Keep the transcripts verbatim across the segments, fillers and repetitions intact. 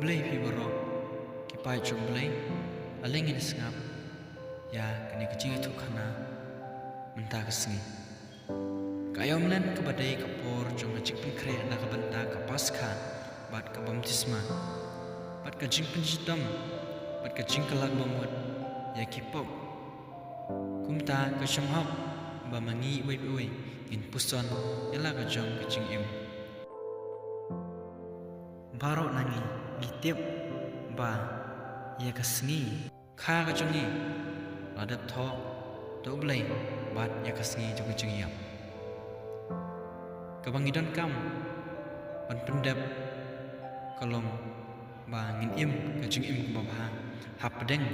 Khublei phi baroh ki paid jong U Blei. Ale ngin sngap ïa kane ka jingïathuhkhana mynta ka sngi. Ka aïom lane kaba dei ka por jong ka jingpynkhreh na ka bynta ka Paskha bad ka baptisma, bad ka jingpynshitom bad ka jingkylla bamut ïa ki pop. Kumta ka sngewhok ba ma ngi iwei pa iwei ngin puson ïa la ka jong ka jingim. Baroh na ngi ngi tip ba ïa ka sngi kha ka jong ngi la dep thoh da U Blei bad ïa ka sngi jong ka jingïap. Kaba ngi donkam ban pyndep ka long ba ngin im ka jingim kaba bha hapdeng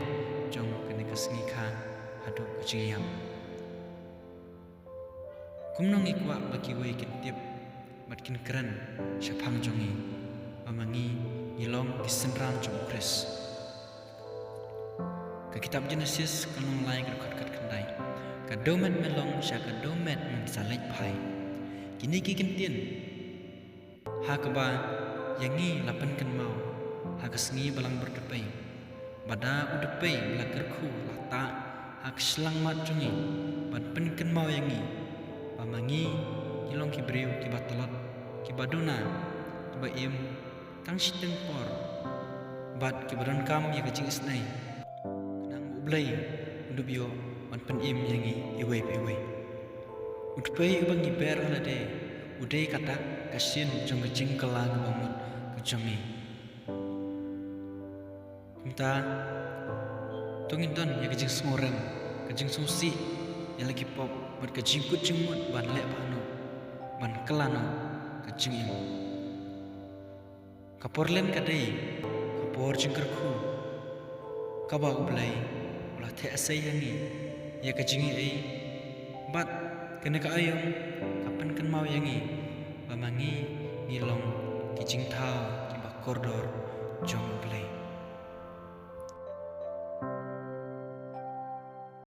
jong kane ka sngi kha haduh ka jingïap. Kumno ngi kwah ba kiwei kin tip bad kin kren shaphang jong ngi ba ma ngi ngi long ki synran jong U Khrist? Ka kitab Jenesis ka lynnong lai ka dkhot khatkhyndai: Ka dewmet me long sha ka dewmet men sa leit phai. Kine ki kyntien ha kaba ïa ngi la pynkynmaw ha ka sngi Balang Bordpei, ba da u dpei ba la kyrkhu la tah ha ka shyllangmat jong ngi ban pynkynmaw ïa ngi ba ma ngi ngi long ki briew kiba tlot, kiba duna, kiba im tang shiteng por bad kiba donkam ïa ka jingisynei. Khnang U Blei un dup ïoh ban pynim ïa ngi iwei pa iwei. U dpei uba ngi ber ha lade u dei ka dak ka shin jong ka jingkylla bamut ka jong ngi. Kumta to ngin don ïa ka jingsngewrem, ka jingsngewsih ïa la ki pop bad ka jingkut jingmut ban leh bha noh, ban kylla noh ka jingim. Ka por len ka dei ka por jingkyrkhu kaba U Blei u la theh sei ïa ngi ïa ka jingaiei, bad kane ka aïom ka pynkynmaw ïa ngi ba ma ngi ngi long ki jingthaw kiba kordor jong U Blei.